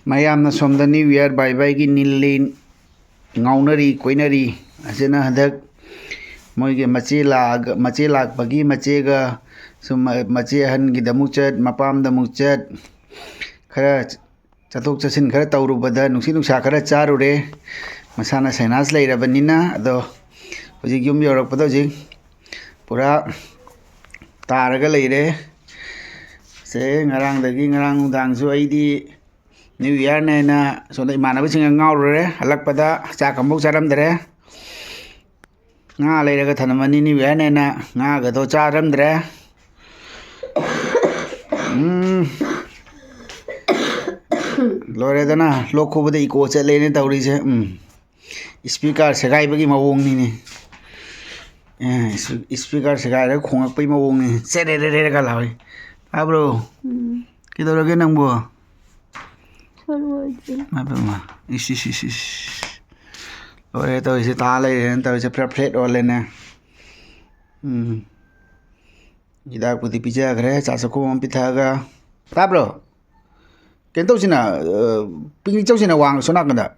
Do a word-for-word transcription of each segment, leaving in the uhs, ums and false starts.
ꯃꯌꯥꯝꯅ ꯁꯣꯝꯗ New Year bye byeꯒꯤ ꯅꯤꯜꯂꯤ, ꯉꯥꯎꯅꯔꯤ ꯀꯣꯏꯅꯔꯤ꯫ ꯑꯁꯤꯅ ꯍꯟꯗꯛ ꯃꯣꯏꯒꯤ ꯃꯆꯦ ꯂꯥꯛꯑꯒ, ꯃꯆꯦ ꯂꯥꯛꯄꯒꯤ ꯃꯆꯦꯒ ꯁꯨꯝ ꯃ-, ꯃꯆꯦ ꯑꯍꯟꯒꯤꯗ ꯑꯃꯨꯛ ꯆꯠ, ꯃꯄꯥꯝꯗ ꯑꯃꯨꯛ ꯆꯠ, ꯈꯔ ꯆꯠꯊꯣꯛ ꯆꯠꯁꯤꯟ ꯈꯔ ꯇꯧꯔꯨꯕꯗ ꯅꯨꯡꯁꯤꯠ ꯅꯨꯡꯁꯥ ꯈꯔ ꯆꯥꯔꯨꯔꯦ꯫ ꯃꯁꯥꯅ ꯁꯥꯏꯅꯥꯁ ꯂꯩꯔꯕꯅꯤꯅ꯫ ꯑꯗꯣ ꯍꯧꯖꯤꯛ ꯌꯨꯝ ꯌꯧꯔꯛꯄꯗ ꯍꯧꯖꯤꯛ ꯄꯨꯔꯥ ꯇꯥꯔꯒ ꯂꯩꯔꯦ꯫ ꯁꯦ, ꯉꯔꯥꯡꯗꯒꯤ, ꯉꯔꯥꯡ ꯅꯨꯡꯗꯥꯡꯁꯨ ꯑꯩꯗꯤ New Yearꯅꯦꯅ ꯁꯣꯝꯗ ꯏꯃꯥꯟꯅꯕꯁꯤꯡꯒ ꯉꯥꯎꯔꯨꯔꯦ꯫ ꯍꯜꯂꯛꯄꯗ ꯆꯥꯛ ꯑꯃꯐꯥꯎ ꯆꯥꯔꯝꯗ꯭ꯔꯦ꯫ ꯉꯥ ꯂꯩꯔꯒ ꯊꯅꯝꯃꯅꯤ New Yearꯅꯦꯅ, ꯉꯥꯒꯗꯣ ꯆꯥꯔꯝꯗ꯭ꯔꯦ꯫ ꯎꯝ꯫ ꯂꯣꯏꯔꯦꯗꯅ, ꯂꯣꯛ ꯈꯨꯕꯗ echo ꯆꯠꯂꯦꯅꯦ ꯇꯧꯔꯤꯁꯦ꯫ ꯎꯝ꯫ Speaker ꯁꯦꯒꯥꯏꯕꯒꯤ ꯃꯑꯣꯡꯅꯤꯅꯦ꯫ ꯑꯦ, ꯏꯁ-, speaker ꯁꯦꯒꯥꯏꯔꯒ ꯈꯣꯡꯉꯛꯄꯒꯤ ꯃꯑꯣꯡꯅꯤ꯫ ꯆꯦꯔꯦꯔꯦꯔꯦꯒ ꯂꯥꯎꯏ꯫ ꯇꯥꯕ꯭ꯔꯣ? ꯎꯝ꯫ ꯀꯩꯗꯧꯔꯒꯦ ꯅꯪꯕꯨ? ꯁꯣꯔ ꯍꯣꯟꯗ꯭ꯔꯤ꯫ ꯏꯃꯥ ꯏꯄꯦꯝꯃ꯫ ꯏꯁ, ꯏꯁ, ꯏꯁ, ꯏꯁ꯫ ꯂꯣꯏꯔꯦ ꯇꯧꯔꯤꯁꯦ, ꯇꯥ ꯂꯩꯔꯦꯅ ꯇꯧꯔꯤꯁꯦ, ꯐ꯭ꯂꯦꯠ ꯐ꯭ꯂꯦꯠ ꯑꯣꯜꯂꯦꯅꯦ꯫ ꯎꯝ꯫ ꯍꯤꯗꯥꯛꯄꯨꯗꯤ ꯄꯤꯖꯈ꯭ꯔꯦ, ꯆꯥ ꯆꯈꯣꯝ ꯑꯃ ꯄꯤꯊꯛꯑꯒ꯫ ꯇꯥꯕ꯭ꯔꯣ? ꯀꯩꯅꯣ ꯇꯧꯁꯤꯅ, ꯑ, picnic ꯆꯧꯁꯤꯅ ꯋꯥꯡ ꯑꯁꯣꯝ ꯅꯥꯀꯟꯗ,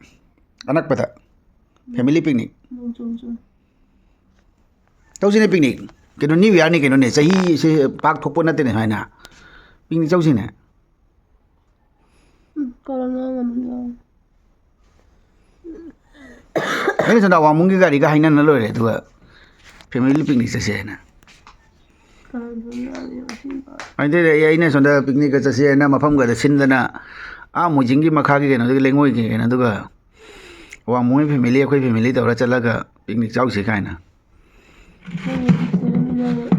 ꯑꯅꯛꯄꯗ꯫ Family picnic꯫ ꯅꯣꯡ ꯆꯨꯝ ꯆꯨꯝ꯫ ꯇꯧꯁꯤꯅꯦ picnic꯫ ꯀꯩꯅꯣ, New Yearꯅꯤ ꯀꯩꯅꯣꯅꯦ, ꯆꯍꯤꯁꯦ ꯄꯥꯛ ꯊꯣꯛꯄ ꯅꯠꯇꯦꯅꯦ ꯁꯨꯃꯥꯏꯅ꯫ Picnic ꯆꯧꯁꯤꯅꯦ꯫ ꯎꯝ, ꯀꯔꯝꯅ ꯉꯝꯗꯣꯏꯅꯣ? ꯑꯩꯅ ꯁꯣꯝꯗ ꯑꯋꯥꯡꯕꯨꯡꯒꯤ ꯒꯥꯔꯤꯒ ꯍꯥꯏꯅꯅ ꯂꯣꯏꯔꯦ, ꯑꯗꯨꯒ family picnic ꯆꯠꯁꯦ ꯍꯥꯏꯅ꯫ ꯀꯔꯝ ꯉꯝꯗꯣꯏꯅꯣ? ꯑꯗꯨꯗꯤ ꯑꯩ, ꯑꯩꯅ ꯁꯣꯝꯗ picnicꯀ ꯆꯠꯁꯦ ꯍꯥꯏꯅ ꯃꯐꯝꯒꯗ ꯁꯤꯟꯗꯅ, ꯑꯥ ꯃꯣꯏꯖꯤꯡꯒꯤ ꯃꯈꯥꯒꯤ ꯀꯩꯅꯣꯗꯒꯤ, ꯂꯩꯉꯣꯏꯒꯤ ꯀꯩꯅꯣꯗꯨꯒ, ꯑꯋꯥꯡꯕꯨꯡꯒꯤ family, ꯑꯩꯈꯣꯏ family ꯇꯧꯔ ꯆꯠꯂꯒ picnic ꯆꯥꯎꯁꯤ ꯀꯥꯏꯅ꯫ ꯅꯪꯅ ꯕꯤꯛꯁ ꯂꯩꯔꯝꯃꯤꯅꯦ꯫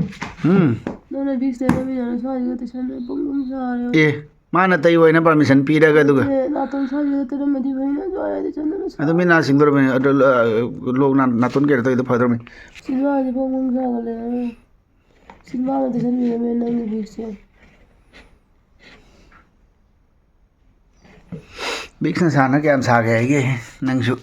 ꯎꯝ꯫ ꯅꯪꯅ ꯕꯤꯛꯁ ꯂꯩꯔꯝꯃꯤꯅꯦ, ꯁ꯭ꯋꯥꯏꯁꯤꯒ ꯇꯩꯁꯟꯅ ꯄꯨꯡ ꯄꯨꯡ ꯁꯥꯔꯦ꯫ ꯑꯦ, ꯃꯥꯅ ꯇꯩꯌꯣ ꯍꯥꯏꯅ permission ꯄꯤꯔꯒ, ꯑꯗꯨꯒ ꯅꯠꯇꯦ, ꯅꯥꯇꯣꯟ ꯁ꯭ꯋꯥꯏꯁꯤꯗ ꯇꯩꯔꯝꯃꯗꯤ ꯐꯩꯅ, ꯁ꯭ꯋꯥꯏꯗ ꯇꯩꯁꯟꯗꯅ ꯑꯗꯨ ꯃꯤ ꯅꯥ ꯁꯤꯡꯗꯣꯔꯕꯅꯤ꯫ ꯑꯗꯨ, ꯑ, ꯂꯣꯛ ꯅꯥ-, ꯅꯥꯇꯣꯟ ꯀꯩꯅꯣ ꯇꯧꯔꯤꯗꯣ ꯐꯗꯧꯔꯕꯅꯤ꯫ ꯁꯤ ꯁ꯭ꯋꯥꯏꯁꯦ ꯄꯨꯡ ꯄꯨꯡ ꯁꯥꯒꯠꯂꯦ꯫ ꯁꯤ ꯃꯥꯅ ꯇꯩꯁꯟꯕꯤꯔꯝꯃꯦ ꯅꯪꯒꯤ ꯕꯤꯛꯁꯁꯦ꯫ ꯕꯤꯛꯁꯅ ꯁꯥꯅ ꯀꯌꯥꯝ ꯁꯥꯒꯦ ꯍꯥꯏꯒꯦ ꯅꯪꯁꯨ?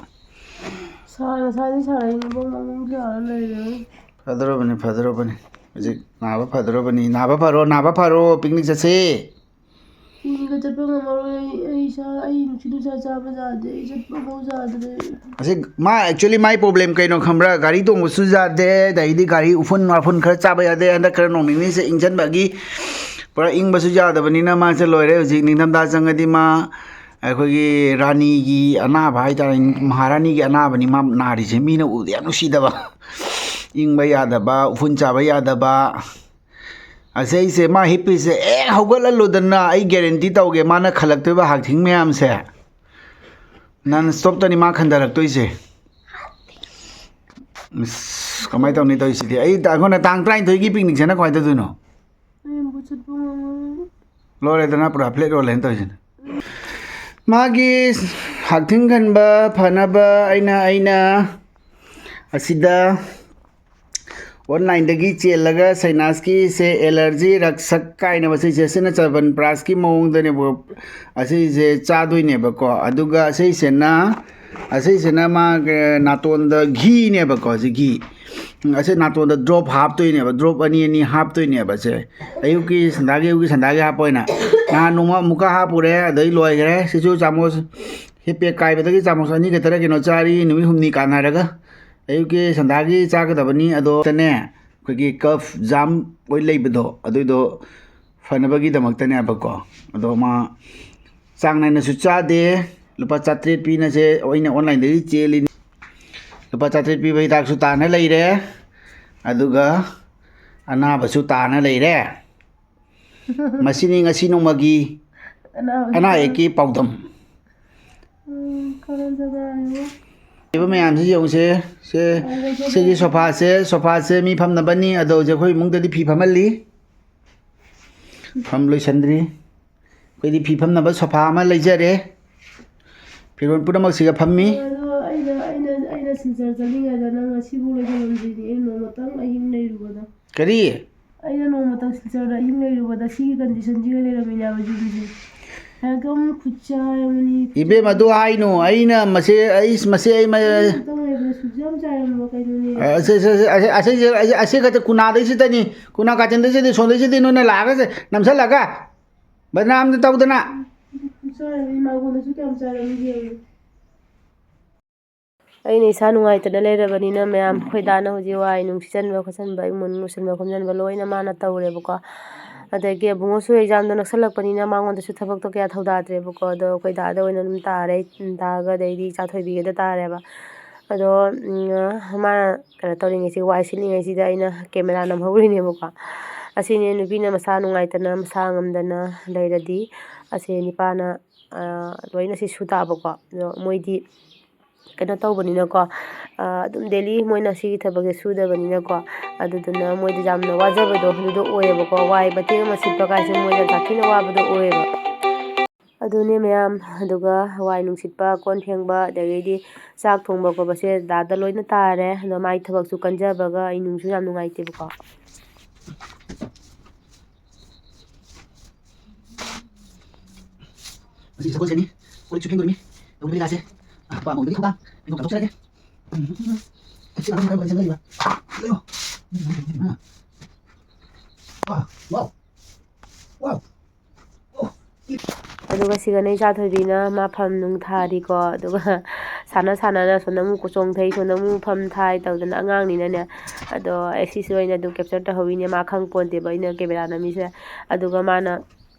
ꯁꯥ-, ꯉꯁꯥꯏꯗꯤ ꯁꯥꯔꯛꯏꯅꯦ, ꯕꯣꯡ ꯕꯣꯡ ꯕꯣꯡ ꯁꯥꯔ ꯂꯩꯔꯦ꯫ ꯐꯗꯧꯔꯕꯅꯤ, ꯐꯗꯧꯔꯕꯅꯤ꯫ ꯍꯧꯖꯤꯛ ꯅꯥꯕ ꯐꯗꯧꯔꯕꯅꯤ꯫ ꯅꯥꯕ ꯐꯔꯣ, ꯅꯥꯕ ꯐꯔꯣ, picnic ꯆꯠꯁꯦ꯫ ꯏꯒ ꯆꯠꯄ ꯉꯝꯃꯔꯣꯏ꯫ ꯑꯩ ꯏꯁꯥ, ꯑꯩ ꯅꯨꯡꯁꯤꯠ ꯅꯨꯡꯁꯥ ꯆꯥꯕ ꯌꯥꯗꯦ꯫ ꯑꯩ ꯆꯠꯄ ꯑꯃꯨꯛ ꯌꯥꯗ꯭ꯔꯦ꯫ ꯑꯁꯤ ꯃꯥ actually ꯃꯥꯏ problem ꯀꯩꯅꯣ ꯈꯪꯕ꯭ꯔꯥ? ꯒꯥꯔꯤ ꯇꯣꯡꯕꯁꯨ ꯌꯥꯗꯦ, ꯑꯗꯩꯗꯤ ꯒꯥꯔꯤ ꯎꯐꯨꯟ ꯋꯥꯐꯨꯟ ꯈꯔ ꯆꯥꯕ ꯌꯥꯗꯦ꯫ ꯍꯟꯗꯛ ꯈꯔ ꯅꯣꯡ ꯅꯤꯅꯤꯁꯦ ꯏꯪꯁꯟꯕꯒꯤ ꯄꯨꯔꯥ ꯏꯪꯕꯁꯨ ꯌꯥꯗꯕꯅꯤꯅ ꯃꯥꯁꯦ ꯂꯣꯏꯔꯦ꯫ ꯍꯧꯖꯤꯛ ꯅꯤꯡꯊꯝꯊꯥ ꯆꯪꯉꯗꯤ ꯃꯥ ꯑꯩꯈꯣꯏꯒꯤ ꯔꯥꯅꯤꯒꯤ ꯑꯅꯥꯕ ꯍꯥꯏꯇꯥꯔꯦ, ꯃꯍꯥꯔꯥꯅꯤꯒꯤ ꯑꯅꯥꯕꯅꯤ ꯃꯥ ꯅꯥꯔꯤꯁꯦ꯫ ꯃꯤꯅ ꯎꯕꯗ ꯌꯥꯝ ꯅꯨꯡꯁꯤꯗꯕ, ꯏꯪꯕ ꯌꯥꯗꯕ, ꯎꯐꯨꯟ ꯆꯥꯕ ꯌꯥꯗꯕ꯫ ꯑꯁꯤꯁꯦ ꯃꯥ ꯍꯤꯞꯄꯤꯁꯦ ꯍꯦꯛ ꯍꯧꯒꯠꯍꯜꯂꯨꯗꯅ ꯑꯩ guarantee ꯇꯧꯒꯦ, ꯃꯥꯅ ꯈꯜꯂꯛꯇꯣꯏꯕ ꯍꯥꯛꯊꯤꯡ ꯃꯌꯥꯝꯁꯦ꯫ Non stopꯇꯅꯤ ꯃꯥ ꯈꯟꯊꯔꯛꯇꯣꯏꯁꯦ꯫ ꯑꯁ, ꯀꯃꯥꯏꯅ ꯇꯧꯅꯤ ꯇꯧꯔꯤꯁꯤꯗꯤ? ꯑꯩ ꯑꯩꯈꯣꯏꯅ ꯇꯥꯡ ꯇꯔꯥꯅꯤꯊꯣꯏꯒꯤ picnicꯁꯤꯅ ꯀꯃꯥꯏꯅ ꯇꯧꯗꯣꯏꯅꯣ? ꯑꯩ ꯑꯃꯨꯛ ꯆꯠꯄ ꯉꯝꯃꯔꯣꯏ꯫ ꯂꯣꯏꯔꯦꯗꯅ, ꯄꯨꯔꯥ flat ꯔꯣꯜꯂꯦꯅ ꯇꯧꯔꯤꯁꯤꯅ꯫ ꯃꯥꯒꯤ ꯍꯛꯊꯤꯡ ꯈꯟꯕ ꯐꯅꯕ ꯑꯩꯅ, ꯑꯩꯅ ꯑꯁꯤꯗ onlineꯗꯒꯤ ꯆꯦꯜꯂꯒ ꯁꯩꯅꯥꯖꯀꯤꯁꯦ allergy ꯔꯛꯁꯛ ꯀꯥꯏꯅ ꯃꯁꯤꯁꯦ, ꯁꯤꯅ ꯆꯕꯟ ꯄ꯭ꯔꯥꯁꯀꯤ ꯃꯑꯣꯡꯗꯅꯦꯕ꯫ ꯑꯁꯤꯁꯦ ꯆꯥꯗꯣꯏꯅꯦꯕꯀꯣ꯫ ꯑꯗꯨꯒ ꯑꯁꯤꯁꯤꯅ, ꯑꯁꯤꯁꯤꯅ ꯃꯥ ꯅꯥꯇꯣꯟꯗ ꯘꯤꯅꯦꯕꯀꯣ, ꯁꯤ ꯘꯤ꯫ ꯑꯁꯤ ꯅꯥꯇꯣꯟꯗ drop ꯍꯥꯞꯇꯣꯏꯅꯦꯕ, drop ꯑꯅꯤ ꯑꯅꯤ ꯍꯥꯞꯇꯣꯏꯅꯦꯕ꯫ ꯁꯦ ꯑꯌꯨꯛꯀꯤ ꯁꯟꯗꯥꯒꯤ, ꯑꯌꯨꯛꯀꯤ ꯁꯟꯗꯥꯒꯤ ꯍꯥꯞꯄ ꯑꯣꯏꯅ꯫ ꯅꯍꯥꯟ ꯅꯣꯡꯃ ꯑꯃꯨꯛꯀ ꯍꯥꯞꯄꯨꯔꯦ, ꯑꯗꯩ ꯂꯣꯏꯈ꯭ꯔꯦ꯫ ꯁꯤꯁꯨ ꯆꯥꯃꯁ, ꯍꯤꯞ ꯄꯦꯛ ꯀꯥꯏꯕꯗꯒꯤ ꯆꯥꯃꯁ ꯑꯅꯤ ꯈꯛꯇꯔ ꯀꯩꯅꯣ ꯆꯥꯔꯤ, ꯅꯨꯃꯤꯠ ꯍꯨꯝꯅꯤ ꯀꯥꯟꯅꯔꯒ꯫ ꯑꯌꯨꯛꯀꯤ ꯁꯟꯗꯥꯒꯤ ꯆꯥꯒꯗꯕꯅꯤ꯫ ꯑꯗꯣ ꯇꯅꯦ, ꯑꯩꯈꯣꯏꯒꯤ cough ꯖꯥꯝ ꯑꯣꯏ ꯂꯩꯕꯗꯣ, ꯑꯗꯨꯏꯗꯣ ꯐꯅꯕꯒꯤꯗꯃꯛꯇꯅꯦꯕꯀꯣ꯫ ꯑꯗꯣ ꯃꯥ ꯆꯥꯡ ꯅꯥꯏꯅꯁꯨ ꯆꯥꯗꯦ꯫ ꯂꯨꯄꯥ ꯆꯥꯇ꯭ꯔꯦꯠ ꯄꯤꯅꯁꯦ ꯑꯩꯅ onlineꯗꯒꯤ ꯆꯦꯜꯂꯤꯅꯤ꯫ ꯂꯨꯄꯥ ꯆꯥꯇ꯭ꯔꯦꯠ ꯄꯤꯕ ꯍꯤꯗꯥꯛꯁꯨ ꯇꯥꯅ ꯂꯩꯔꯦ, ꯑꯗꯨꯒ ꯑꯅꯥꯕꯁꯨ ꯇꯥꯅ ꯂꯩꯔꯦ꯫ ꯃꯁꯤꯅꯤ ꯉꯁꯤ ꯅꯣꯡꯃꯒꯤ ꯑꯅꯥꯕ ꯑꯅꯥ ꯑꯌꯦꯛꯀꯤ ꯄꯥꯎꯗꯝ꯫ ꯎꯝ, ꯀꯔꯟ ꯆꯠꯅꯔꯦꯕꯣ꯫ ꯂꯩꯕ ꯃꯌꯥꯝꯁꯤ ꯌꯦꯡꯉꯨꯁꯦ꯫ ꯁꯦ, ꯁꯤꯒꯤ ꯁꯣꯐꯥꯁꯦ, ꯁꯣꯐꯥꯁꯦ ꯃꯤ ꯐꯝꯅꯕꯅꯤ꯫ ꯑꯗꯣ ꯍꯧꯖꯤꯛ ꯑꯩꯈꯣꯏ ꯏꯃꯨꯡꯗꯗꯤ ꯐꯤ ꯐꯝꯍꯜꯂꯤ꯫ ꯐꯝ ꯂꯣꯏꯁꯟꯗ꯭ꯔꯤ꯫ ꯑꯩꯈꯣꯏꯗꯤ ꯐꯤ ꯐꯝꯅꯕ ꯁꯣꯐꯥ ꯑꯃ ꯂꯩꯖꯔꯦ꯫ ꯐꯤꯔꯣꯜ ꯄꯨꯝꯅꯃꯛꯁꯤꯒ ꯐꯝꯃꯤ꯫ ꯑꯗꯣ ꯑꯩꯅ, ꯑꯩꯅ, ꯑꯩꯅ ꯁꯤꯜꯆꯔ ꯆꯠꯂꯤꯉꯩꯗ ꯅꯪ ꯉꯁꯤꯐꯥꯎ ꯂꯩꯁꯜꯂꯝꯗ꯭ꯔꯤꯅꯦ꯫ ꯑꯩ ꯅꯣꯡꯃꯇꯪ ꯑꯍꯤꯡ ꯂꯩꯔꯨꯕꯗ꯫ ꯀꯔꯤ? ꯑꯩꯅ ꯅꯣꯡꯃꯇꯪ ꯁꯤꯜꯆꯔꯗ ꯑꯍꯤꯡ ꯂꯩꯔꯨꯕꯗ ꯁꯤꯒꯤ conditionꯁꯤꯒ ꯂꯩꯔꯝꯃꯤꯅꯦꯕ ꯌꯨꯝꯁꯦ꯫ ꯍꯦꯛꯇ ꯈꯨꯠꯁꯥ ꯑꯃꯅꯤ꯫ ꯏꯕꯦꯝ, ꯑꯗꯨ ꯍꯥꯏꯅꯨ꯫ ꯑꯩꯅ ꯃꯁꯦ, ꯑꯩ, ꯃꯁꯦ, ꯑꯩ, ꯃ-, ꯑꯃꯇꯪ ꯂꯩꯕꯗ ꯁꯨꯛ ꯌꯥꯝ ꯆꯥꯏꯔꯝꯕ ꯀꯩꯅꯣꯅꯦ꯫ ꯑꯁꯤ, ꯑꯁꯤ, ꯑꯁꯤ, ꯑꯁꯤ, ꯑꯁꯤ, ꯑꯁꯤ, ꯑꯁꯤ ꯈꯛꯇ ꯀꯨꯅꯥꯗꯩꯁꯤꯗꯅꯤ, ꯀꯨꯅꯥ ꯀꯥꯆꯤꯟꯗꯩꯁꯤꯗꯤ, ꯁꯣꯝꯗꯩꯁꯤꯗꯤ ꯅꯣꯏꯅ ꯂꯥꯛꯑꯒ ꯅꯝꯁꯜꯂꯒ ꯕꯗꯅꯥꯝꯗ ꯇꯧꯗꯅ꯫ ꯆꯥꯔꯕꯅꯤ, ꯃꯉꯣꯟꯗꯁꯨ ꯀꯌꯥꯝ ꯆꯥꯔꯕꯅꯤ ꯌꯦꯡꯉꯨ꯫ ꯑꯩꯅ ꯏꯁꯥ ꯅꯨꯡꯉꯥꯏꯇꯅ ꯂꯩꯔꯕꯅꯤꯅ ꯃꯌꯥꯝ, ꯑꯩꯈꯣꯏ ꯗꯥꯅ ꯍꯧꯖꯤꯛ ꯋꯥꯏ ꯅꯨꯡ ꯁꯤꯠꯆꯟꯕ ꯈꯣꯠꯆꯟꯕ, ꯏꯃꯨꯡ ꯃꯅꯨꯡ ꯂꯣꯏꯁꯤꯟꯕ ꯈꯣꯝꯖꯤꯟꯕ ꯂꯣꯏꯅ ꯃꯥꯅ ꯇꯧꯔꯦꯕꯀꯣ꯫ ꯑꯗꯒꯤ ꯑꯕꯨꯡꯉꯣꯁꯨ ꯑꯦꯛꯖꯥꯝꯗꯣ ꯅꯛꯁꯜꯂꯛꯄꯅꯤꯅ ꯃꯉꯣꯟꯗꯁꯨ ꯊꯕꯛꯇꯣ ꯀꯌꯥ ꯊꯧꯗꯥꯗ꯭ꯔꯦꯕꯀꯣ꯫ ꯑꯗꯣ ꯑꯩꯈꯣꯏ ꯗꯥꯗ ꯑꯣꯏꯅ ꯑꯗꯨꯝ ꯇꯥꯔꯦ꯫ ꯗꯥꯒ ꯑꯗꯩꯗꯤ ꯏꯆꯥ ꯊꯣꯏꯕꯤꯒꯗ ꯇꯥꯔꯦꯕ꯫ ꯑꯗꯣ, ꯎꯝ, ꯃꯥꯅ ꯀꯩꯅꯣ ꯇꯧꯔꯤꯉꯩꯁꯤ, ꯋꯥꯏ ꯁꯤꯠꯂꯤꯉꯩꯁꯤꯗ ꯑꯩꯅ ꯀꯦꯃꯦꯔꯥ ꯅꯝꯍꯧꯔꯤꯅꯦꯕꯀꯣ꯫ ꯑꯁꯤꯅꯦ ꯅꯨꯄꯤꯅ ꯃꯁꯥ ꯅꯨꯡꯉꯥꯏꯇꯅ, ꯃꯁꯥ ꯉꯝꯗꯅ ꯂꯩꯔꯗꯤ, ꯑꯁꯤ ꯅꯤꯄꯥꯅ, ꯑ, ꯂꯣꯏꯅ ꯁꯤ ꯁꯨ ꯇꯥꯕꯀꯣ꯫ ꯑꯗꯣ ꯃꯣꯏꯗꯤ ꯀꯩꯅꯣ ꯇꯧꯕꯅꯤꯅꯀꯣ, ꯑ, ꯑꯗꯨꯝ ꯗꯦꯂꯤ ꯃꯣꯏꯅ ꯁꯤꯒꯤ ꯊꯕꯛꯁꯦ ꯁꯨꯗꯕꯅꯤꯅꯀꯣ, ꯑꯗꯨꯗꯨꯅ ꯃꯣꯏꯗ ꯌꯥꯝꯅ ꯋꯥꯖꯕꯗꯣ ꯑꯗꯨꯗꯣ ꯑꯣꯏꯌꯦꯕꯀꯣ꯫ ꯋꯥꯏ ꯃꯇꯦꯛ ꯑꯃ ꯁꯤꯠꯄ ꯀꯥꯏꯁꯦ ꯃꯣꯏꯗ ꯌꯥꯝ ꯁꯥꯊꯤꯅ ꯋꯥꯕꯗꯣ ꯑꯣꯏꯌꯦꯕ꯫ ꯑꯗꯨꯅꯦ ꯃꯌꯥꯝ, ꯑꯗꯨꯒ ꯋꯥꯏ ꯅꯨꯡꯁꯤꯠꯄ, ꯀꯣꯟ ꯐꯦꯡꯕ, ꯑꯗꯒꯤꯗꯤ ꯆꯥꯛ ꯊꯣꯡꯕ ꯈꯣꯠꯄꯁꯦ ꯗꯥꯗ ꯂꯣꯏꯅ ꯇꯥꯔꯦ꯫ ꯑꯗꯣ ꯃꯥꯏ ꯊꯕꯛꯁꯨ ꯀꯟꯖꯕꯒ ꯑꯩ ꯅꯨꯡꯁꯨ ꯌꯥꯝ ꯅꯨꯡꯉꯥꯏꯇꯦꯕꯀꯣ꯫ ꯉꯁꯤ ꯁꯒꯣꯜꯁꯦꯟꯅꯤ, ꯀꯣꯜ ꯂꯤꯛꯁꯨ ꯐꯦꯡꯗꯣꯔꯤꯃꯤ꯫ ꯇꯧꯔꯤꯕ ꯂꯤꯂꯥꯁꯦ꯫ ꯑ, ꯄꯥꯝꯕ ꯑꯣꯏꯕꯒꯤ ꯊꯧꯗꯥꯡ꯫ ꯐꯦꯡꯗꯣꯛ ꯆꯥꯝꯊꯣꯛꯆꯔꯒꯦ꯫ ꯎꯝ꯫ ꯁꯤ ꯂꯥꯛꯑꯣ, ꯂꯥꯛꯑꯣ, ꯂꯥꯛꯑꯣ, ꯂꯥꯛꯑꯣ꯫ ꯎꯝ꯫ ꯋꯥꯎ, ꯋꯥꯎ꯫ ꯋꯥꯎ꯫ ꯑꯣ꯫ ꯑꯗꯨꯒ ꯁꯤꯒꯅ ꯏꯆꯥ ꯊꯣꯏꯕꯤꯅ ꯃꯥ ꯐꯝ ꯅꯨꯡ ꯊꯥꯔꯤꯀꯣ꯫ ꯑꯗꯨꯒ ꯁꯥꯟꯅ ꯁꯥꯟꯅꯅ ꯁꯣꯝꯗ ꯑꯃꯨꯛ ꯆꯣꯡꯊꯩ, ꯁꯣꯝꯗ ꯑꯃꯨꯛ ꯐꯝ ꯊꯥꯏ ꯇꯧꯗꯅ ꯑꯉꯥꯡꯅꯤꯅꯅꯦ꯫ ꯑꯗꯣ ꯑꯩ ꯁꯤꯁꯨ ꯑꯩꯅ ꯑꯗꯨꯝ ꯀꯦꯞꯆꯔ ꯇꯧꯍꯧꯔꯤꯅꯦ, ꯃꯥ ꯈꯪ ꯄꯣꯟꯇꯦꯕ ꯑꯩꯅ ꯀꯦꯃꯦꯔꯥ ꯅꯝꯃꯤꯁꯦ꯫ ꯑꯗꯨꯒ ꯃꯥꯅ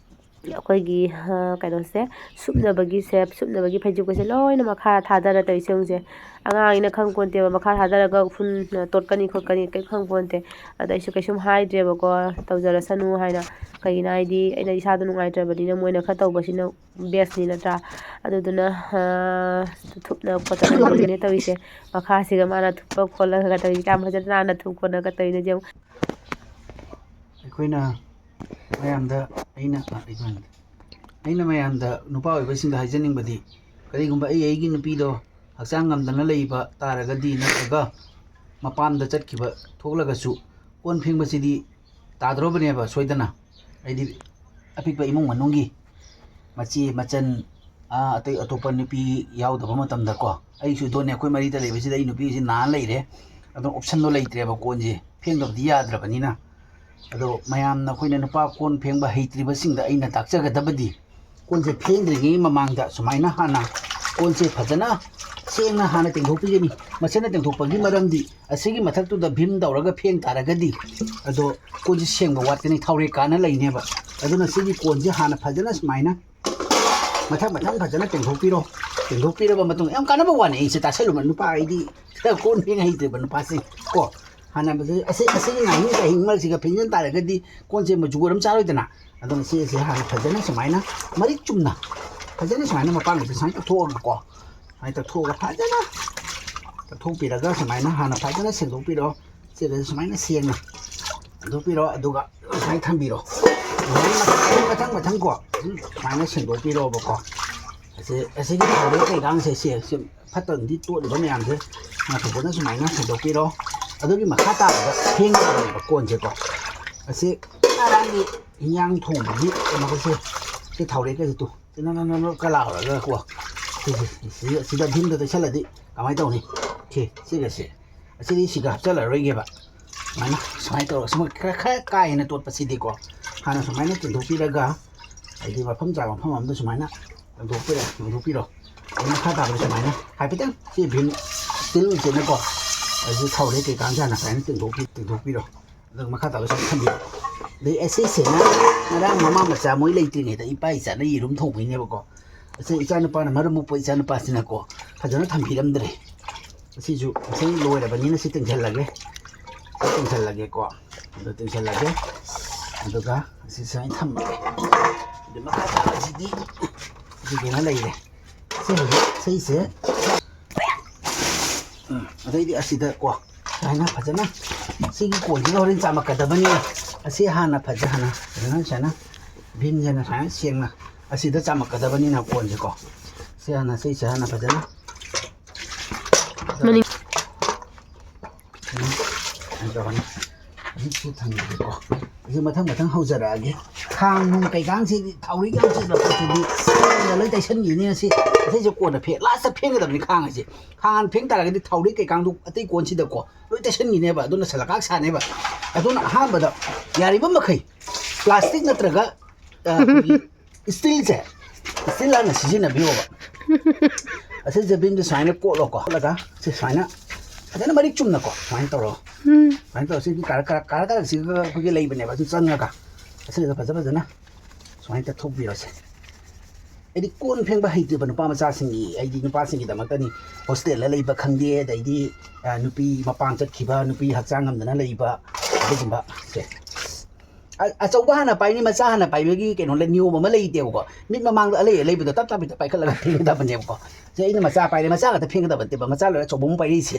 ꯑꯩꯈꯣꯏꯒꯤ, ꯑ, ꯀꯩꯅꯣꯁꯦ, ꯁꯨꯞꯅꯕꯒꯤꯁꯦ, ꯁꯨꯞꯅꯕꯒꯤ ꯐꯩꯖꯨꯞꯀꯁꯦ ꯂꯣꯏꯅ ꯃꯈꯥ ꯊꯥꯗꯔ ꯇꯧꯔꯤꯁꯦ ꯌꯦꯡꯉꯨꯁꯦ꯫ ꯑꯉꯥꯡ ꯑꯩꯅ ꯈꯪ ꯄꯣꯟꯇꯦꯕ, ꯃꯈꯥ ꯊꯥꯗꯔꯒ ꯎꯐꯨꯟ ꯇꯣꯠꯀꯅꯤ ꯈꯣꯠꯀꯅꯤ ꯀꯔꯤꯝ ꯈꯪ ꯄꯣꯟꯇꯦ꯫ ꯑꯗ ꯑꯩꯁꯨ ꯀꯩꯁꯨꯝ ꯍꯥꯏꯗ꯭ꯔꯦꯕꯀꯣ, ꯇꯧꯖꯔꯁꯅꯨ ꯍꯥꯏꯅ꯫ ꯀꯩꯒꯤꯅꯣ ꯍꯥꯏꯗꯤ ꯑꯩꯅ ꯏꯁꯥꯗꯣ ꯅꯨꯡꯉꯥꯏꯇ꯭ꯔꯕꯅꯤꯅ ꯃꯣꯏꯅ ꯈꯔ ꯇꯧꯕꯁꯤꯅ ꯕꯦꯁꯅꯤ ꯅꯠꯇ꯭ꯔꯥ? ꯑꯗꯨꯗꯨꯅ, ꯑ, ꯊꯨꯞꯅ ꯈꯣꯠꯇꯅ ꯇꯧꯔꯤꯅꯦ ꯇꯧꯔꯤꯁꯦ꯫ ꯃꯈꯥꯁꯤꯒ ꯃꯥꯅ ꯊꯨꯞꯄ ꯈꯣꯠꯂꯒ ꯇꯧꯔꯤꯁꯦ, ꯀꯌꯥꯝ ꯐꯖꯅ ꯅꯥꯟꯅ ꯊꯨꯞ ꯈꯣꯠꯂꯒ ꯇꯧꯔꯤꯅꯣ ꯌꯦꯡꯉꯨ꯫ ꯑꯩꯈꯣꯏꯅ ꯃꯌꯥꯝꯗ, ꯑꯩꯅ, ꯑ, ꯑꯩꯅ ꯃꯌꯥꯝꯗ, ꯅꯨꯄꯥ ꯑꯣꯏꯕꯁꯤꯡꯗ ꯍꯥꯏꯖꯅꯤꯡꯕꯗꯤ, ꯀꯔꯤꯒꯨꯝꯕ ꯑꯩ ꯑꯩꯒꯤ ꯅꯨꯄꯤꯗꯣ ꯍꯛꯆꯥꯡ ꯉꯝꯗꯅ ꯂꯩꯕ ꯇꯥꯔꯒꯗꯤ, ꯅꯠꯇ꯭ꯔꯒ ꯃꯄꯥꯝꯗ ꯆꯠꯈꯤꯕ ꯊꯣꯛꯂꯒꯁꯨ, ꯀꯣꯟ ꯐꯦꯡꯕꯁꯤꯗꯤ ꯇꯥꯗ꯭ꯔꯣꯕꯅꯦꯕ ꯁꯣꯏꯗꯅ꯫ ꯍꯥꯏꯗꯤ ꯑꯄꯤꯛꯄ ꯏꯃꯨꯡ ꯃꯅꯨꯡꯒꯤ ꯃꯆꯦ ꯃꯆꯟ, ꯑꯥ, ꯑꯇꯩ ꯑꯇꯣꯞꯄ ꯅꯨꯄꯤ ꯌꯥꯎꯗꯕ ꯃꯇꯝꯗꯀꯣ, ꯑꯩꯁꯨ ꯏꯇꯣꯟꯅꯦ, ꯑꯩꯈꯣꯏ ꯃꯔꯤꯗ ꯂꯩꯕꯁꯤꯗ ꯑꯩ ꯅꯨꯄꯤꯁꯤ ꯅꯥ ꯂꯩꯔꯦ꯫ ꯑꯗꯨꯝ ꯑꯣꯞꯁꯟꯗꯣ ꯂꯩꯇ꯭ꯔꯦꯕ, ꯀꯣꯟꯁꯦ ꯐꯦꯡꯗꯕꯗꯤ ꯌꯥꯗ꯭ꯔꯕꯅꯤꯅ꯫ ꯑꯗꯣ ꯃꯌꯥꯝꯅ, ꯑꯩꯈꯣꯏꯅ ꯅꯨꯄꯥ ꯀꯣꯟ ꯐꯦꯡꯕ ꯍꯩꯇ꯭ꯔꯤꯕꯁꯤꯡꯗ ꯑꯩꯅ ꯇꯥꯛꯆꯒꯗꯕꯗꯤ, ꯀꯣꯟꯁꯦ ꯐꯦꯡꯗ꯭ꯔꯤꯉꯩ ꯃꯃꯥꯡꯗ ꯁꯨꯃꯥꯏꯅ ꯍꯥꯟꯅ ꯀꯣꯟꯁꯦ ꯐꯖꯅ ꯁꯦꯡꯅ ꯍꯥꯟꯅ ꯇꯦꯡꯊꯣꯛꯄꯤꯒꯅꯤ꯫ ꯃꯁꯤꯅ ꯇꯦꯡꯊꯣꯛꯄꯒꯤ ꯃꯔꯝꯗꯤ, ꯑꯁꯤꯒꯤ ꯃꯊꯛꯇꯨꯗ ꯚꯤꯝ ꯇꯧꯔꯒ ꯐꯦꯡ ꯇꯥꯔꯒꯗꯤ ꯑꯗꯣ ꯀꯣꯟꯁꯦ ꯁꯦꯡꯕ ꯋꯥꯠꯀꯅꯤ, ꯊꯥꯎꯔꯦꯛ ꯀꯥꯟꯅ ꯂꯩꯅꯦꯕ꯫ ꯑꯗꯨꯅ ꯁꯤꯒꯤ ꯀꯣꯟꯁꯦ ꯍꯥꯟꯅ ꯐꯖꯅ ꯁꯨꯃꯥꯏꯅ ꯃꯊꯪ ꯃꯊꯪ ꯐꯖꯅ ꯇꯦꯡꯊꯣꯛꯄꯤꯔꯣ꯫ ꯇꯦꯡꯊꯣꯛꯄꯤꯔꯕ ꯃꯇꯨꯡ, ꯌꯥꯝ ꯀꯥꯟꯅꯕ ꯋꯥꯅꯤ, ꯑꯩꯁꯦ ꯇꯥꯁꯜꯂꯨꯕ, ꯅꯨꯄꯥ ꯑꯩꯗꯤ ꯀꯣꯟ ꯐꯦꯡ ꯍꯩꯇ꯭ꯔꯤꯕ ꯅꯨꯄꯥꯁꯤꯡ ꯀꯣ꯫ ꯍꯥꯟꯅ ꯃꯁꯤ, ꯑꯁꯤ, ꯑꯁꯤꯒꯤ ꯉꯥꯍꯤꯡ ꯆꯥꯍꯤꯡ ꯃꯔꯛꯁꯤꯒ ꯐꯦꯡꯖꯤꯟ ꯇꯥꯔꯒꯗꯤ ꯀꯣꯟꯁꯦ ꯃꯆꯨ ꯑꯗꯨꯝ ꯆꯥꯔꯣꯏꯗꯅ꯫ ꯑꯗꯨꯅ ꯁꯤꯁꯦ ꯍꯥꯟꯅ ꯐꯖꯅ ꯁꯨꯃꯥꯏꯅ ꯃꯔꯤꯛ ꯆꯨꯝꯅ ꯐꯖꯅ ꯁꯨꯃꯥꯏꯅ ꯃꯄꯥꯟꯒꯁꯦ ꯁꯨꯃꯥꯏꯅ ꯇꯛꯊꯣꯛꯑꯒꯀꯣ, ꯁꯨꯃꯥꯏꯅ ꯇꯛꯊꯣꯛꯑꯒ ꯐꯖꯅ ꯇꯛꯊꯣꯛꯄꯤꯔꯒ ꯁꯨꯃꯥꯏꯅ ꯍꯥꯟꯅ ꯐꯖꯅ ꯁꯦꯡꯗꯣꯛꯄꯤꯔꯣ꯫ ꯁꯤꯗ ꯁꯨꯃꯥꯏꯅ ꯁꯦꯡꯅ ꯁꯦꯡꯗꯣꯛꯄꯤꯔꯣ, ꯑꯗꯨꯒ ꯁꯨꯃꯥꯏꯅ ꯊꯝꯕꯤꯔꯣ꯫ ꯑꯗꯨꯃꯥꯏꯅ ꯃꯊꯪ ꯃꯊꯪ ꯃꯊꯪ ꯀꯣ, ꯁꯨꯝ ꯁꯨꯃꯥꯏꯅ ꯁꯦꯡꯗꯣꯛꯄꯤꯔꯣꯕꯀꯣ꯫ ꯑꯁꯤ, ꯑꯁꯤꯒꯤ ꯊꯥꯎꯔꯦꯛ ꯀꯩꯀꯥꯡꯁꯦ, ꯁꯦ, ꯁꯤ ꯐꯠꯇꯕꯗꯤ ꯇꯣꯠꯂꯤꯕ ꯃꯌꯥꯝꯁꯦ ꯐꯖꯅ ꯁꯨꯃꯥꯏꯅ ꯁꯦꯡꯗꯣꯛꯄꯤꯔꯣ꯫ ꯑꯗꯨꯒꯤ ꯃꯈꯥ ꯇꯥꯕꯗ ꯐꯦꯡꯒꯗꯕꯅꯦꯕ ꯀꯣꯟꯁꯦꯀꯣ꯫ ꯑꯁꯤ ꯉꯔꯥꯡꯒꯤ ꯏꯟꯖꯥꯡ ꯊꯣꯡꯕꯒꯤ ꯀꯩꯅꯣꯒꯁꯦ, ꯁꯤ ꯊꯥꯎꯔꯦꯛꯀꯁꯦ ꯇꯨ ꯅꯪ ꯅꯪ ꯅꯪ ꯀ ꯂꯥꯎꯔꯒꯀꯣ꯫ ꯁꯤꯁꯦ, ꯁꯤꯗ, ꯁꯤꯗ ꯚꯤꯝꯗ ꯇꯩꯁꯜꯂꯗꯤ ꯀꯃꯥꯏꯅ ꯇꯧꯅꯤ? ꯁꯤ, ꯁꯤꯒꯁꯦ꯫ ꯑꯁꯤꯗꯤ ꯁꯤꯒ ꯍꯥꯞꯆꯜꯂꯔꯣꯏꯒꯦꯕ꯫ ꯁꯨꯃꯥꯏꯅ, ꯁꯨꯃꯥꯏꯅ ꯇꯧꯔꯒ, ꯁꯨꯃꯥꯏꯅ ꯈꯔ, ꯈꯔ ꯀꯥ ꯍꯦꯟꯅ ꯇꯣꯠꯄꯁꯤꯗꯤꯀꯣ, ꯍꯥꯟꯅ ꯁꯨꯃꯥꯏꯅ ꯇꯦꯡꯊꯣꯛꯄꯤꯔꯒ, ꯍꯥꯏꯗꯤ ꯃꯐꯝ ꯆꯥꯕ ꯃꯐꯝ ꯑꯃꯗ ꯁꯨꯃꯥꯏꯅ ꯇꯦꯡꯊꯣꯛꯄꯤꯔꯣ, ꯇꯦꯡꯊꯣꯛꯄꯤꯔꯣ꯫ ꯑꯗꯩ ꯃꯈꯥ ꯇꯥꯕꯗ ꯁꯨꯃꯥꯏꯅ ꯍꯥꯏꯐꯦꯠꯇꯪ ꯁꯤ ꯚꯤꯝ ꯁ꯭ꯇꯤꯜꯁꯤꯅꯀꯣ, ꯑꯗꯨ ꯊꯥꯎꯔꯦꯛ ꯀꯩꯀꯥ ꯍꯥꯟꯅ ꯁꯨꯃꯥꯏꯅ ꯇꯦꯡꯊꯣꯛꯄꯤ-, ꯇꯦꯡꯊꯣꯛꯄꯤꯔꯣ꯫ ꯑꯗꯨꯒ ꯃꯈꯥ ꯇꯥꯕ ꯁꯨꯝ ꯊꯝꯕꯤꯔꯣ꯫ ꯑꯗꯩ ꯑꯁꯤꯁꯤꯅ ꯉꯔꯥꯡ ꯃꯃꯥ ꯃꯆꯥ ꯃꯣꯏ ꯂꯩꯇ꯭ꯔꯤꯉꯩꯗ ꯏꯄꯥ ꯏꯆꯥꯅ ꯌꯦꯔꯨꯝ ꯊꯣꯡꯕꯩꯅꯦꯕꯀꯣ꯫ ꯑꯁꯤ ꯏꯆꯥꯅꯨꯄꯥꯅ, ꯃꯔꯝ ꯃꯣꯛꯄ ꯏꯆꯥꯅꯨꯄꯥꯁꯤꯅꯀꯣ, ꯐꯖꯅ ꯊꯝꯕꯤꯔꯝꯗ꯭ꯔꯦ꯫ ꯑꯁꯤꯁꯨ ꯉꯁꯤ ꯂꯣꯏꯔꯕꯅꯤꯅ ꯁꯤ ꯇꯤꯡꯁꯜꯂꯒꯦ꯫ ꯁꯤ ꯇꯤꯡꯁꯜꯂꯒꯦꯀꯣ꯫ ꯑꯗꯨ ꯇꯤꯡꯁꯜꯂꯒꯦ꯫ ꯑꯗꯨꯒ ꯑꯁꯤ ꯁꯨꯃꯥꯏꯅ ꯊꯝꯃꯒꯦ꯫ ꯑꯗꯨ ꯃꯈꯥ ꯇꯥꯕꯁꯤꯗꯤ ꯁꯤ ꯀꯩꯅꯣ ꯂꯩꯔꯦ꯫ ꯁꯤ ꯍꯧꯖꯤꯛ ꯁꯤꯁꯦ, ꯎꯝ, ꯑꯗꯩꯗꯤ ꯑꯁꯤꯗꯀꯣ, ꯁꯨꯃꯥꯏꯅ ꯐꯖꯅ ꯁꯤꯒꯤ ꯀꯣꯟꯁꯤꯒ ꯍꯣꯔꯦꯟ ꯆꯥꯝꯃꯛꯀꯗꯕꯅꯤꯅ, ꯑꯁꯤ ꯍꯥꯟꯅ ꯐꯖ-, ꯍꯥꯟꯅ ꯐꯖꯅ ꯁꯨꯃꯥꯏꯅ ꯚꯤꯝꯁꯤꯅ ꯁꯨꯃꯥꯏꯅ ꯁꯦꯡꯅ ꯑꯁꯤꯗ ꯆꯥꯝꯃꯛꯀꯗꯕꯅꯤꯅ ꯀꯣꯟꯁꯦꯀꯣ, ꯁꯤ ꯍꯥꯟꯅ, ꯁꯤꯁꯦ ꯍꯥꯟꯅ ꯐꯖꯅ ꯃꯅꯤꯡ꯫ ꯁꯨꯃꯥꯏꯅ ꯇꯧꯔꯅꯤ꯫ ꯍꯧꯖꯤꯛꯁꯨ ꯊꯝꯕꯤꯒꯦꯀꯣ꯫ ꯑꯩꯁꯦ ꯃꯊꯪ ꯃꯊꯪ ꯍꯧꯖꯔꯛꯑꯒꯦ꯫ ꯈꯥꯡ ꯅꯨꯡ ꯀꯩꯀꯥꯡꯁꯤꯗꯤ, ꯊꯥꯎꯔꯦꯛ ꯌꯥꯝ ꯆꯤꯟꯕ ꯄꯣꯠꯁꯤꯗꯤ ꯀꯣꯟꯅ ꯂꯣꯏ ꯇꯩꯁꯟꯈꯤꯅꯤ ꯉꯁꯤ꯫ ꯑꯇꯩꯁꯦ ꯀꯣꯟꯅ ꯐꯦꯡ, ꯂꯥꯁꯇ ꯐꯦꯡꯒꯗꯕꯅꯤ ꯈꯥꯡ ꯑꯁꯦ꯫ ꯈꯥꯡ ꯍꯥꯟꯅ ꯐꯦꯡ ꯇꯥꯔꯒꯗꯤ ꯊꯥꯎꯔꯦꯛ ꯀꯩꯀꯥꯡꯗꯨ ꯑꯇꯩ ꯀꯣꯟꯁꯤꯗꯀꯣ ꯂꯣꯏ ꯇꯩꯁꯟꯈꯤꯅꯦꯕ, ꯑꯗꯨꯅ ꯁꯂꯀꯥꯛ ꯁꯥꯅꯦꯕ꯫ ꯑꯗꯨꯅ ꯑꯍꯥꯟꯕꯗ ꯌꯥꯔꯤꯕ ꯃꯈꯩ ꯄ꯭ꯂꯥꯁꯇꯤꯛ ꯅꯠꯇ꯭ꯔꯒ, ꯑ, ꯑꯩꯈꯣꯏꯒꯤ ꯏꯁꯇꯤꯜꯁꯦ, ꯏꯁꯇꯤꯜ ꯍꯥꯟꯅ ꯁꯤꯖꯤꯟꯅꯕꯤꯌꯣꯕ꯫ ꯑꯁꯤꯁꯦ ꯚꯤꯝꯁꯦ ꯁꯨꯃꯥꯏꯅ ꯀꯣꯠꯂꯣꯀꯣ, ꯀꯣꯠꯂꯒ ꯁꯤ ꯁꯨꯃꯥꯏꯅ ꯐꯖꯅ ꯃꯔꯤꯛ ꯆꯨꯝꯅꯀꯣ ꯁꯨꯃꯥꯏꯅ ꯇꯧꯔꯣ꯫ ꯎꯝ꯫ ꯁꯨꯃꯥꯏꯅ ꯇꯧꯔ ꯁꯤꯒꯤ ꯀꯥꯔꯛ ꯀꯥꯔꯛ ꯀꯥꯔꯛ ꯀꯥꯔꯛꯁꯤꯒ ꯑꯩꯈꯣꯏꯒꯤ ꯂꯩꯕꯅꯦꯕ, ꯑꯗꯨ ꯆꯪꯉꯒ ꯑꯁꯤꯗ ꯐꯖ ꯐꯖꯅ ꯁꯨꯃꯥꯏꯅ ꯇꯩꯊꯣꯛꯄꯤꯔꯣꯁꯦ꯫ ꯑꯩꯗꯤ ꯀꯣꯟ ꯐꯦꯡꯕ ꯍꯩꯇꯦꯕ ꯅꯨꯄꯥ ꯃꯆꯥꯁꯤꯡꯒꯤ, ꯑꯩꯗꯤ ꯅꯨꯄꯥꯁꯤꯡꯒꯤꯗꯃꯛꯇꯅꯤ꯫ ꯍꯣꯁꯇꯦꯜꯗ ꯂꯩꯕ ꯈꯪꯗꯦ, ꯑꯗꯩꯗꯤ, ꯑ, ꯅꯨꯄꯤ ꯃꯄꯥꯟ ꯆꯠꯈꯤꯕ, ꯅꯨꯄꯤ ꯍꯛꯆꯥꯡ ꯉꯝꯗꯅ ꯂꯩꯕ, ꯑꯗꯨꯒꯨꯝꯕꯁꯦ꯫ ꯑ-, ꯑꯆꯧꯕ ꯍꯥꯟꯅ ꯄꯥꯏꯅꯤ, ꯃꯆꯥ ꯍꯥꯟꯅ ꯄꯥꯏꯕꯒꯤ ꯀꯩꯅꯣ ꯂꯩ-, ꯅꯤꯌꯣꯝ ꯑꯃ ꯂꯩꯇꯦꯕꯀꯣ꯫ ꯃꯤꯠ ꯃꯃꯥꯡꯗ ꯑꯂꯩ ꯑꯂꯩꯕꯗꯣ ꯇꯞ ꯇꯞ ꯍꯦꯛꯇ ꯄꯥꯏꯈꯠꯂꯒ ꯐꯦꯡꯒꯗꯕꯅꯦꯕꯀꯣ꯫ ꯁꯦ, ꯑꯩꯅ ꯃꯆꯥ ꯄꯥꯏꯔꯦ, ꯃꯆꯥ ꯈꯛꯇ ꯐꯦꯡꯒꯗꯕ ꯅꯠꯇꯦꯕ, ꯃꯆꯥ ꯂꯣꯏꯔ ꯑꯆꯧꯕ ꯑꯃ ꯄꯥꯏꯔꯛꯏꯁꯦ꯫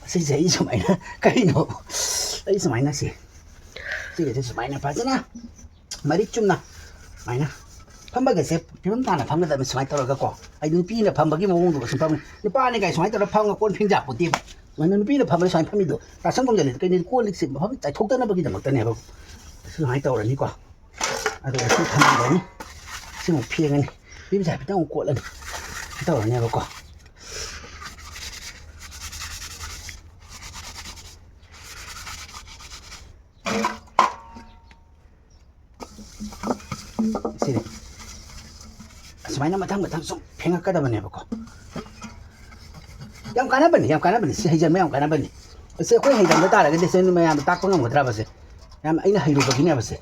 ꯁꯤꯁꯦ ꯑꯩ ꯁꯨꯃꯥꯏꯅ, ꯀꯩꯅꯣ? ꯑꯩ ꯁꯨꯃꯥꯏꯅ ꯁꯦ, ꯁꯤꯒꯁꯦ ꯁꯨꯃꯥꯏꯅ ꯐꯖꯅ ꯃꯔꯤꯛ ꯆꯨꯝꯅ ꯁꯨꯃꯥꯏꯅ ꯐꯝꯕꯒꯁꯦ ꯐꯤꯕꯝ ꯇꯥꯅ ꯐꯝꯒꯗꯕꯅꯤ ꯁꯨꯃꯥꯏꯅ ꯇꯧꯔꯒꯀꯣ꯫ ꯑꯩ ꯅꯨꯄꯤꯅ ꯐꯝꯕꯒꯤ ꯃꯑꯣꯡꯗꯨꯒ ꯁꯨꯝ ꯐꯝ-, ꯅꯨꯄꯥꯅꯤ ꯀꯥꯏ ꯁꯨꯃꯥꯏꯅ ꯇꯧꯔꯒ ꯐꯝꯒ ꯀꯣꯟ ꯐꯦꯡꯖꯥꯄꯣꯠꯇꯦꯕ꯫ ꯁꯨꯃꯥꯏꯅ ꯅꯨꯄꯤꯅ ꯐꯝꯕꯗ ꯁꯨꯃꯥꯏꯅ ꯐꯝꯃꯤꯗꯣ ꯇꯥꯁꯟꯐꯝꯗ ꯂꯩꯇꯦ꯫ ꯀꯩꯅꯣ, ꯀꯣꯜ ꯂꯤꯛꯁꯦ ꯃꯐꯝ ꯆꯥꯏꯊꯣꯛꯇꯅꯕꯒꯤꯗꯃꯛꯇꯅꯦꯕ꯫ ꯁꯨꯃꯥꯏꯅ ꯇꯧꯔꯅꯤꯀꯣ꯫ ꯑꯗꯨꯒ ꯁꯤ ꯊꯝꯕꯤꯔꯅꯤ꯫ ꯁꯤꯃꯨꯛ ꯐꯦꯡꯉꯅꯤ꯫ ꯐꯤꯕꯝꯁꯦ ꯍꯥꯏꯐꯦꯠꯇꯪ ꯑꯃꯨꯛ ꯀꯣꯠꯂꯅꯤ꯫ ꯁꯤ ꯇꯧꯔꯅꯦꯕꯀꯣ꯫ ꯁꯤꯅꯤ꯫ ꯑꯁꯨꯃꯥꯏꯅ ꯃꯊꯪ ꯃꯊꯪ ꯁꯨꯝ ꯐꯦꯡꯉꯛꯀꯗꯕꯅꯦꯕꯀꯣ꯫ ꯌꯥꯝ ꯀꯥꯟꯅꯕꯅꯤ, ꯌꯥꯝ ꯀꯥꯟꯅꯕꯅꯤ꯫ ꯁꯤ ꯍꯩꯖꯟꯕ ꯌꯥꯝ ꯀꯥꯟꯅꯕꯅꯤ꯫ ꯑꯁꯤ ꯑꯩꯈꯣꯏ ꯍꯩꯖꯟꯕ ꯇꯥꯔꯒꯗꯤ ꯁꯤ ꯃꯌꯥꯝꯗ ꯇꯥꯛꯄ ꯉꯝꯒꯗ꯭ꯔꯕ ꯁꯦ? ꯌꯥꯝ ꯑꯩꯅ ꯍꯩꯔꯨꯕꯒꯤꯅꯦꯕ ꯁꯦ꯫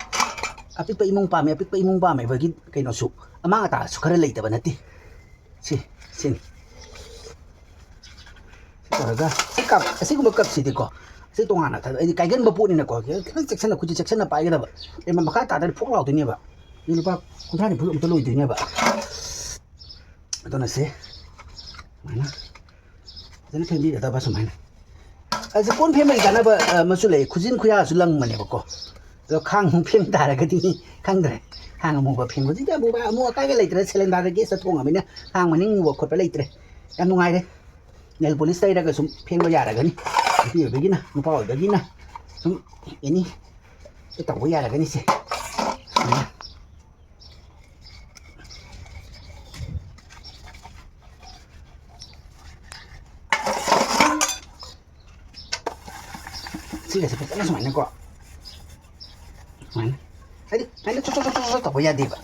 ꯑꯄꯤꯛꯄ ꯏꯃꯨꯡ ꯄꯥꯝꯃꯦ, ꯑꯄꯤꯛꯄ ꯏꯃꯨꯡ ꯄꯥꯝꯃꯦꯕꯒꯤ ꯀꯩꯅꯣꯁꯨ, ꯑꯃꯥꯡ ꯑꯇꯥꯁꯨ ꯈꯔ ꯂꯩꯇꯕ ꯅꯠꯇꯦ꯫ ꯁꯤ, ꯁꯤꯅꯤ꯫ ꯁꯤ ꯇꯧꯔꯒ ꯁꯤ ꯀꯞ, ꯑꯁꯤꯒꯨꯝꯕ ꯀꯞꯁꯤꯗꯤꯀꯣ, ꯑꯁꯤ ꯇꯣꯉꯥꯟꯅ ꯊꯥꯗꯣꯛ-, ꯑꯩꯗꯤ ꯀꯥꯏꯒꯟꯕ ꯄꯣꯠꯅꯤꯅꯀꯣ, ꯈꯤꯇꯪ ꯆꯦꯛꯁꯤꯟꯅ, ꯈꯨꯠꯁꯦ ꯆꯦꯛꯁꯤꯟꯅ ꯄꯥꯏꯒꯗꯕ꯫ ꯑꯦ, ꯃꯈꯥ ꯇꯥꯗꯗꯤ ꯐꯣꯛ ꯂꯥꯎꯗꯣꯏꯅꯦꯕ꯫ ꯁꯤ ꯂꯨꯄꯥ ꯀꯨꯟꯊ꯭ꯔꯥ ꯅꯤꯐꯨ ꯑꯃꯨꯛꯇ ꯂꯣꯏꯗꯣꯏꯅꯦꯕ꯫ ꯑꯗꯨꯅ ꯁꯤ ꯁꯨꯃꯥꯏꯅ ꯐꯖꯅ ꯐꯦꯡꯕꯤꯒꯗꯕ ꯁꯨꯃꯥꯏꯅ꯫ ꯑꯁꯤ ꯀꯣꯟ ꯐꯦꯡꯕꯒꯤ ꯀꯥꯟꯅꯕ, ꯑ, ꯑꯃꯁꯨ ꯂꯩ꯫ ꯈꯨꯖꯤꯟ ꯈꯨꯌꯥꯁꯨ ꯂꯪꯕꯅꯦꯕꯀꯣ꯫ ꯑꯗꯣ ꯈꯥꯡ ꯑꯃꯨꯛ ꯐꯦꯡ ꯇꯥꯔꯒꯗꯤ ꯈꯪꯗ꯭ꯔꯦ꯫ ꯈꯥꯡ ꯑꯃꯨꯕ ꯐꯦꯡꯕꯁꯤꯗꯤ ꯑꯃꯨꯕ ꯑꯃꯣꯠ ꯑꯀꯥꯏꯒ ꯂꯩꯇ꯭ꯔꯦ꯫ ꯁꯤꯂꯤꯟꯗꯔꯗ ꯒꯦꯁꯇ ꯊꯣꯡꯉꯕꯅꯤꯅ ꯈꯥꯡ ꯃꯅꯤꯡ ꯃꯨꯕ ꯈꯣꯠꯄ ꯂꯩꯇ꯭ꯔꯦ꯫ ꯌꯥꯝ ꯅꯨꯡꯉꯥꯏꯔꯦ꯫ ꯅꯦꯜ ꯄꯣꯂꯤꯁ ꯇꯩꯔꯒ ꯁꯨꯝ ꯐꯦꯡꯕ ꯌꯥꯔꯒꯅꯤ꯫ ꯅꯨꯄꯤ ꯑꯣꯏꯕꯒꯤꯅ, ꯅꯨꯄꯥ ꯑꯣꯏꯕꯒꯤꯅ ꯁꯨꯝ ꯑꯦꯅꯤ ꯇꯧꯕ ꯌꯥꯔꯒꯅꯤ ꯁꯦ꯫ ꯁꯨꯃꯥꯏꯅ꯫ ꯁꯤꯒꯁꯦ ꯐꯖꯅ ꯁꯨꯃꯥꯏꯅꯀꯣ, ꯁꯨꯃꯥꯏꯅ, ꯍꯥꯏꯗꯤ ꯁꯨꯃꯥꯏꯅ ꯆꯣꯠ ꯆꯣꯠ ꯆꯣꯠ ꯆꯣꯠ ꯇꯧꯕ ꯌꯥꯗꯦꯕ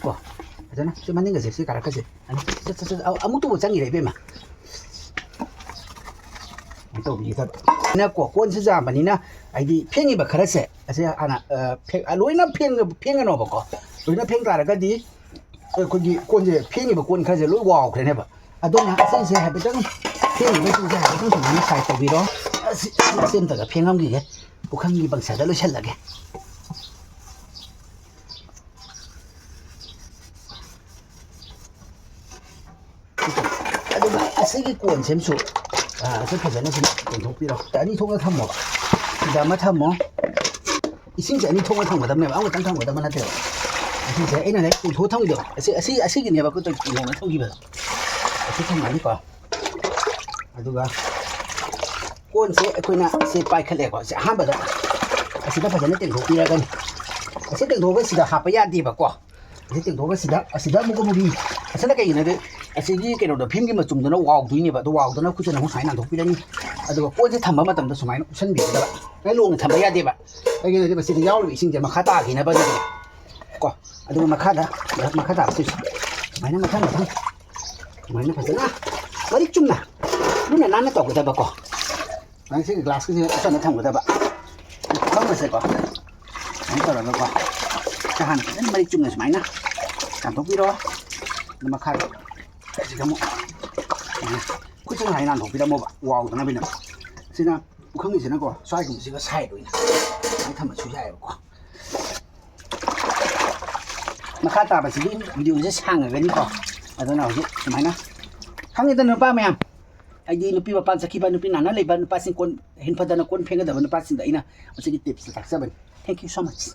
ꯀꯣ꯫ ꯐꯖꯅ ꯁꯤ ꯃꯅꯤꯡꯒꯁꯦ, ꯁꯤ ꯀꯥꯔꯛꯀꯁꯦ ꯁꯨꯃꯥꯏꯅ ꯆꯠ ꯆꯠ ꯆꯠ, ꯑ-, ꯑꯃꯨꯛꯇꯕꯨ ꯆꯪꯉꯤꯔꯦ ꯏꯕꯦꯝꯃ꯫ ꯁꯨꯃꯥꯏꯅ ꯇꯧꯕꯤꯒꯗꯕ꯫ ꯀꯣ, ꯀꯣꯟꯁꯦ ꯌꯥꯝꯕꯅꯤꯅ ꯍꯥꯏꯗꯤ ꯐꯦꯡꯉꯤꯕ ꯈꯔꯁꯦ ꯑꯁꯤ ꯍꯥꯟꯅ, ꯑ, ꯐꯦꯡ-, ꯑ, ꯂꯣꯏꯅ ꯐꯦꯡ-, ꯐꯦꯡꯒꯅꯣꯕꯀꯣ꯫ ꯂꯣꯏꯅ ꯐꯦꯡ ꯇꯥꯔꯒꯗꯤ ꯑꯩꯈꯣꯏꯒꯤ ꯀꯣꯟꯁꯦ, ꯐꯦꯡꯉꯤꯕ ꯀꯣꯟ ꯈꯔꯁꯦ ꯂꯣꯏ ꯋꯥꯎꯈ꯭ꯔꯦꯅꯦꯕ꯫ ꯑꯗꯨꯅ ꯑꯁꯤꯁꯦ ꯍꯥꯏꯐꯦꯠꯇꯪ, ꯐꯦꯡꯉꯤꯕꯁꯤꯡꯁꯦ ꯍꯥꯏꯐꯦꯠꯇꯪ ꯁꯨꯃꯥꯏꯅ ꯁꯥꯏꯠ ꯇꯧꯕꯤꯔꯣ꯫ ꯑꯁꯤ, ꯑꯁꯤ ꯑꯝꯇꯒ ꯐꯦꯡꯉꯝꯈꯤꯒꯦ꯫ ꯄꯨꯈꯝꯒꯤ ꯄꯪꯁꯗ ꯂꯣꯏꯁꯤꯜꯂꯒꯦ꯫ ꯑꯗꯨꯒ ꯑꯁꯤꯒꯤ ꯀꯣꯟꯁꯤꯃꯁꯨ, ꯑ, ꯑꯁꯤ ꯐꯖꯅ ꯁꯨꯝ ꯇꯦꯡꯊꯣꯛꯄꯤꯔꯣ꯫ ꯑꯅꯤ ꯊꯣꯛꯅ ꯊꯝꯃꯣꯕ꯫ ꯁꯤꯗ ꯑꯃ ꯊꯝꯃꯣ꯫ ꯏꯁꯤꯡꯁꯦ ꯑꯅꯤ ꯊꯣꯛꯅ ꯊꯝꯒꯗꯕꯅꯦꯕ, ꯑꯃꯈꯛꯇꯪ ꯊꯝꯒꯗꯕ ꯅꯠꯇꯦꯕ꯫ ꯏꯁꯤꯡꯁꯦ ꯑꯩꯅ ꯍꯦꯛ ꯇꯦꯡꯊꯣꯛꯑ ꯊꯝꯈꯤꯗꯣ꯫ ꯑꯁꯤ, ꯑꯁꯤ, ꯑꯁꯤꯒꯤꯅꯦꯕ ꯑꯩꯈꯣꯏ ꯇꯦꯡꯊꯣꯛꯅ ꯊꯝꯈꯤꯕꯗꯣ꯫ ꯑꯁꯤ ꯊꯝꯃꯅꯤꯀꯣ꯫ ꯑꯗꯨꯒ ꯀꯣꯟꯁꯦ ꯑꯩꯈꯣꯏꯅ ꯁꯤ ꯄꯥꯏꯈꯠꯂꯦꯀꯣ꯫ ꯁꯤ ꯑꯍꯥꯟꯕꯗ ꯑꯁꯤꯗ ꯐꯖꯅ ꯇꯦꯡꯊꯣꯛꯄꯤꯔꯒꯅꯤ꯫ ꯑꯁꯤ ꯇꯦꯡꯊꯣꯛꯑꯒ ꯁꯤꯗ ꯍꯥꯞꯄ ꯌꯥꯗꯦꯕꯀꯣ꯫ ꯑꯁꯤ ꯇꯦꯡꯊꯣꯛꯑꯒ ꯁꯤꯗ, ꯑꯁꯤꯗ ꯑꯃꯨꯛꯀ ꯃꯨꯔꯤ꯫ ꯑꯁꯤꯅ ꯀꯩꯒꯤꯅꯣꯗꯤ ꯑꯁꯤꯒꯤ ꯀꯩꯅꯣꯗꯣ, ꯐꯤꯝꯒꯤ ꯃꯆꯨꯝꯗꯨꯅ ꯋꯥꯎꯗꯣꯏꯅꯦꯕ꯫ ꯑꯗꯨ ꯋꯥꯎꯗꯅ ꯈꯨꯠꯁꯤꯅ ꯑꯃꯨꯛ ꯁꯨꯃꯥꯏꯅ ꯅꯥꯟꯊꯣꯛꯄꯤꯔꯅꯤ꯫ ꯑꯗꯨꯒ ꯀꯣꯟꯁꯦ ꯊꯝꯕ ꯃꯇꯝꯗ ꯁꯨꯃꯥꯏꯅ ꯎꯞꯁꯟꯕꯤꯒꯗꯕ꯫ ꯁꯨꯃꯥꯏꯅ ꯂꯣꯡꯅ ꯊꯝꯕ ꯌꯥꯗꯦꯕ꯫ ꯀꯩꯒꯤꯅꯣꯗꯤ ꯃꯁꯤꯗ ꯌꯥꯎꯔꯤꯕ ꯏꯁꯤꯡꯁꯦ ꯃꯈꯥ ꯇꯥꯈꯤꯅꯕꯅꯦꯕ ꯀꯣ꯫ ꯑꯗꯨꯒ ꯃꯈꯥꯗ, ꯃꯈꯥ ꯇꯥꯕꯁꯤꯁꯨ ꯁꯨꯃꯥꯏꯅ ꯃꯊꯪ ꯃꯊꯪ ꯁꯨꯃꯥꯏꯅ ꯐꯖꯅ ꯃꯔꯤꯛ ꯆꯨꯝꯅ ꯂꯨꯅ ꯅꯥꯟꯅ ꯇꯧꯒꯗꯕꯀꯣ꯫ ꯁꯨꯃꯥꯏꯅ ꯁꯤꯒꯤ ꯒ꯭ꯂꯥꯁꯀꯤꯁꯦ ꯎꯞꯁꯟꯅ ꯊꯝꯒꯗꯕ꯫ ꯄꯨꯈꯝ ꯑꯁꯦꯀꯣ, ꯁꯨꯃꯥꯏꯅ ꯇꯧꯔꯒꯀꯣ, ꯁꯤ ꯍꯥꯟꯅ ꯐꯖꯅ ꯃꯔꯤꯛ ꯆꯨꯝꯅ ꯁꯨꯃꯥꯏꯅ ꯆꯥꯝꯊꯣꯛꯄꯤꯔꯣ꯫ ꯑꯗꯨ ꯃꯈꯥꯗ ꯑꯁꯤꯗ ꯑꯃꯨꯛ ꯁꯨꯃꯥꯏꯅ ꯈꯨꯠꯁꯦ ꯉꯁꯥꯏ ꯅꯥꯟꯊꯣꯛꯄꯤꯔꯝꯃꯣꯕ, ꯋꯥꯎꯗꯅꯕꯅꯤꯅ꯫ ꯁꯤꯅ ꯄꯨꯈꯝꯒꯤꯁꯤꯅꯀꯣ, ꯁ꯭ꯋꯥꯏꯒꯨꯝꯕꯁꯤꯒ ꯁꯥꯏꯠ ꯑꯣꯏꯅ ꯁꯨꯃꯥꯏꯅ ꯊꯝꯃꯁꯨ ꯌꯥꯏꯑꯕꯀꯣ꯫ ꯃꯈꯥ ꯇꯥꯕꯁꯤꯗꯤ ꯚꯤꯗꯤꯑꯣꯁꯦ ꯁꯥꯡꯉꯒꯅꯤꯀꯣ, ꯑꯗꯨꯅ ꯍꯧꯖꯤꯛ ꯁꯨꯃꯥꯏꯅ ꯈꯪꯉꯤꯗꯅ ꯅꯨꯄꯥ ꯃꯌꯥꯝ, ꯍꯥꯏꯗꯤ ꯅꯨꯄꯤ ꯃꯄꯥꯟ ꯆꯠꯈꯤꯕ, ꯅꯨꯄꯤ ꯅꯥꯟꯅ ꯂꯩꯕ, ꯅꯨꯄꯥꯁꯤꯡ ꯀꯣꯟ ꯍꯤꯟꯐꯗꯅ ꯀꯣꯟ ꯐꯦꯡꯒꯗꯕ ꯅꯨꯄꯥꯁꯤꯡꯗ ꯑꯩꯅ ꯃꯁꯤꯒꯤ ꯇꯤꯞꯁꯁꯦ ꯇꯥꯛꯆꯕꯅꯤ꯫ Thank you so much꯫